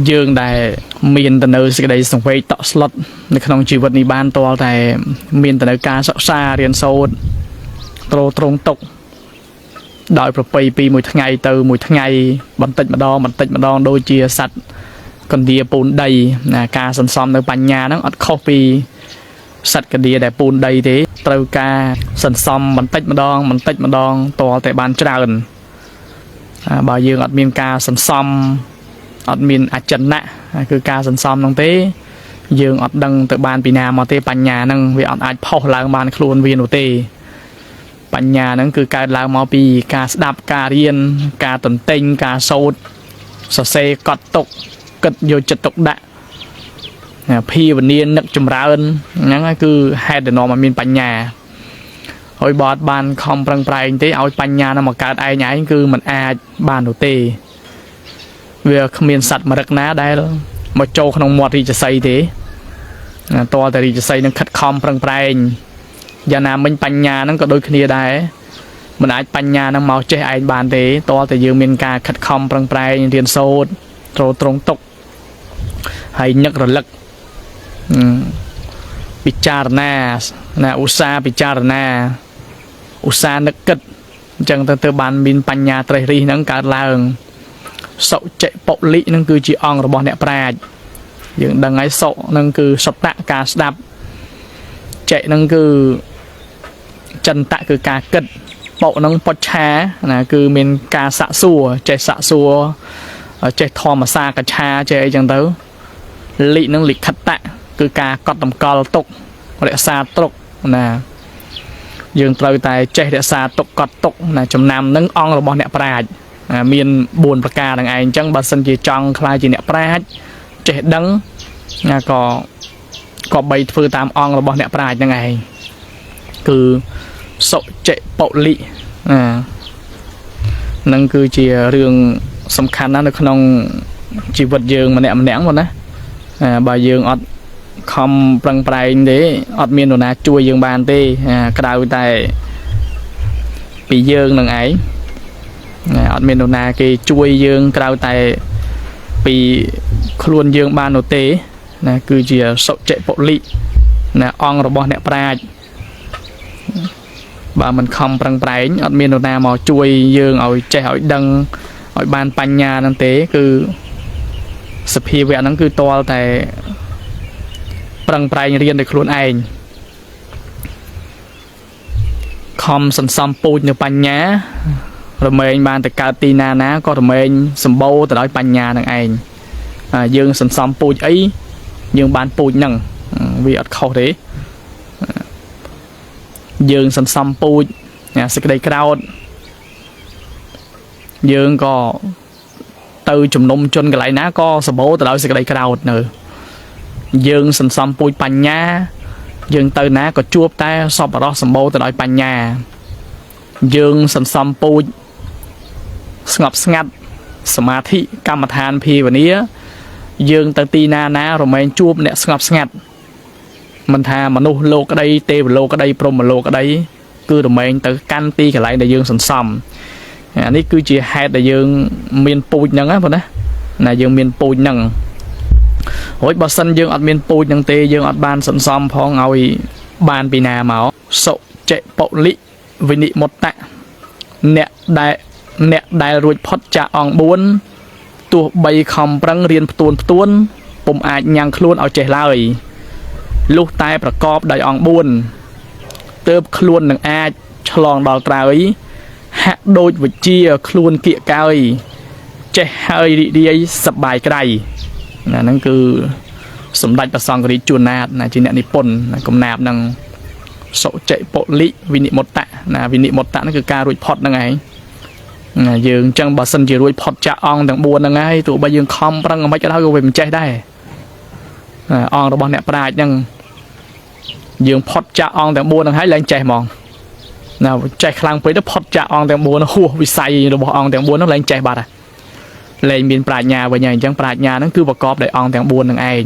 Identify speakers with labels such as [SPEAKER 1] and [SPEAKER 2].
[SPEAKER 1] យើងដែលមានទៅនៅសេចក្តីសង្វេគតក់ស្លុតនៅក្នុងជីវិតនេះបានតលតែមានទៅនៅការសិក្សារៀនសូត្រទ្រទ្រង់ទុកដោយប្រពៃពីមួយថ្ងៃទៅមួយថ្ងៃបន្តិចម្ដងបន្តិចម្ដងដូចជាសត្វកណ្ដៀពូនដីណាការសន្សំនៅបញ្ញាហ្នឹងអត់ខុសពីសត្វកណ្ដៀដែលពូនដីទេត្រូវការសន្សំបន្តិចម្ដងបន្តិចម្ដងតលតែបានច្រើនបើយើងអត់មានការសន្សំ អត់មានអចិន្នៈគឺការសន្សំហ្នឹងទេយើងអត់ដឹងទៅបានពីណាមកទេបញ្ញាហ្នឹងវាអត់អាចផុសឡើងបានខ្លួនវានោះទេបញ្ញាហ្នឹងគឺកើតឡើងមកពីការស្ដាប់ការរៀនការទន្ទិញការសូត្រសរសេរកត់ទុកគិតយកចិត្តទុកដាក់ភាវនានឹកចម្រើនហ្នឹងហើយគឺហេតុដែលនាំឲ្យមានបញ្ញាហើយបើអត់បានខំប្រឹងប្រែងទេឲ្យបញ្ញាហ្នឹងមកកើតឯងឯងគឺมันអាចបាននោះទេ វាគ្មានសត្វមរឹកណាដែលមកចូលក្នុងមាត់រាជសីទេណាតើតែរាជសីនឹងខិតខំប្រឹងប្រែងយ៉ាងណាមិញបញ្ញាហ្នឹងក៏ដូចគ្នាដែរមិនអាចបញ្ញាហ្នឹងមកចេះឯងបានទេតើតែយើងមានការខិតខំប្រឹងប្រែងរៀនសូត្រទ្រទ្រង់ទុកហើយនឹករលឹកអឺពិចារណាណាឧស្សាហ៍ពិចារណាឧស្សាហ៍នឹកគិតអញ្ចឹងទៅទៅបានមានបញ្ញាត្រេះរិះហ្នឹងកើតឡើង សុចិបុលិនឹងគឺជាអង្គរបស់អ្នកប្រាជ្ញយើងដឹងហើយសុនឹងគឺសតៈការស្ដាប់ចិនឹងគឺចិន្តៈគឺការគិតបុនឹងបុច្ឆាណាគឺមានការសាក់សួរចេះសាក់សួរចេះធម្មសាកឆាចេះអីចឹងទៅលិនឹងលិខិតៈគឺការកត់តម្កល់ទុករក្សាទុកណាយើងត្រូវតែចេះរក្សាទុកកត់ទុកណាចំណាំនឹងអង្គរបស់អ្នកប្រាជ្ញ មាន4ប្រការហ្នឹងឯងអញ្ចឹងបើសិនជាចង់ក្លាយជាអ្នកប្រាជ្ញចេះដឹងណាក៏ក៏បីធ្វើតាមអង្គរបស់អ្នកប្រាជ្ញហ្នឹងឯងគឺសុចិបុលិណានឹងគឺជារឿងសំខាន់ណាស់នៅក្នុងជីវិតយើងម្នាក់ម្នាក់មកណាបើយើងអត់ខំប្រឹងប្រែងទេអត់មាននរណាជួយយើងបានទេក្រៅតែពីយើងនឹងឯង អត់មាននរណាគេជួយយើងក្រៅតែពីខ្លួនយើងបាននោះទេណាគឺជាសុចិបុលិណាអង្គរបស់អ្នកប្រាជ្ញបើមិនខំប្រឹងប្រែងអត់មាននរណាមកជួយយើងឲ្យចេះឲ្យដឹងឲ្យបានបញ្ញាហ្នឹងទេគឺសភាវៈហ្នឹងគឺតលតែប្រឹងប្រែងរៀនដោយខ្លួនឯងខំសន្សំពូជនៅបញ្ញា រមែងបានទៅកើតទីណាណាក៏រមែងសម្បូរទៅដោយបញ្ញានឹងឯងយើងសន្សំពូជអីយើងបានពូជហ្នឹងវាអត់ខុសទេយើងសន្សំពូជសេចក្តីក្រោធយើងក៏ទៅជំនុំជនកន្លែងណាក៏សម្បូរទៅដោយសេចក្តីក្រោធនៅយើងសន្សំពូជបញ្ញាយើងទៅណាក៏ជួបតែសប្បុរសសម្បូរទៅដោយបញ្ញាយើងសន្សំពូជស្ងប់ស្ងាត់សមាធិកម្មដ្ឋានភាវនាយើងទៅទីណាណារមែងជួបអ្នកស្ងប់ស្ងាត់មិនថាមនុស្សលោកក្តីទេវលោកក្តីព្រហ្មលោកក្តីគឺរមែងទៅកាន់ទីកន្លែងដែលយើងសន្សំអានេះគឺជាហេតុដែលយើងមានពូជហ្នឹងណាបងណាណាយើងមានពូជហ្នឹងរួចបើសិនយើងអត់មានពូជហ្នឹងទេយើងអត់បានសន្សំផងឲ្យបានពីណាមកសុចិបុលិវិនិមុតតៈអ្នកដែលអ្នកដែលរួចផុតចាកអង្គ4ទោះបីខំប្រឹងរៀនផ្ទួនផ្ទួនពុំអាចញ៉ាំងខ្លួនឲ្យចេះឡើយលុះតែប្រកបដោយអង្គ4ទើបខ្លួននឹងអាចឆ្លងដល់ត្រើយហាក់ដូចវិជាខ្លួនគៀកកើយចេះហើយរីករាយសប្បាយក្រៃណាហ្នឹងគឺសម្ដេចព្រះសង្ឃរាជជួនណាតណាជាអ្នកនិពន្ធកំណាបហ្នឹងសុចិបុលិវិនិមុតតៈណាវិនិមុតតៈហ្នឹងគឺការរួចផុតហ្នឹងឯងណាយើងអញ្ចឹងបើសិនជារួចផុតចាកអង្គទាំង4ហ្នឹងហើយទោះបីយើងខំប្រឹងមិនក៏ដោយក៏វាមិនចេះដែរអង្គរបស់អ្នកប្រាជ្ញហ្នឹងយើងផុតចាកអង្គទាំង4ហ្នឹងហើយឡើងចេះហ្មងណាចេះខ្លាំងពេកទៅផុតចាកអង្គទាំង4ហួសវិស័យរបស់អង្គទាំង4ហ្នឹងឡើងចេះបាត់ហើយលែងមានប្រាជ្ញាវិញហើយអញ្ចឹងប្រាជ្ញាហ្នឹងគឺប្រកបដោយអង្គទាំង4ហ្នឹងឯង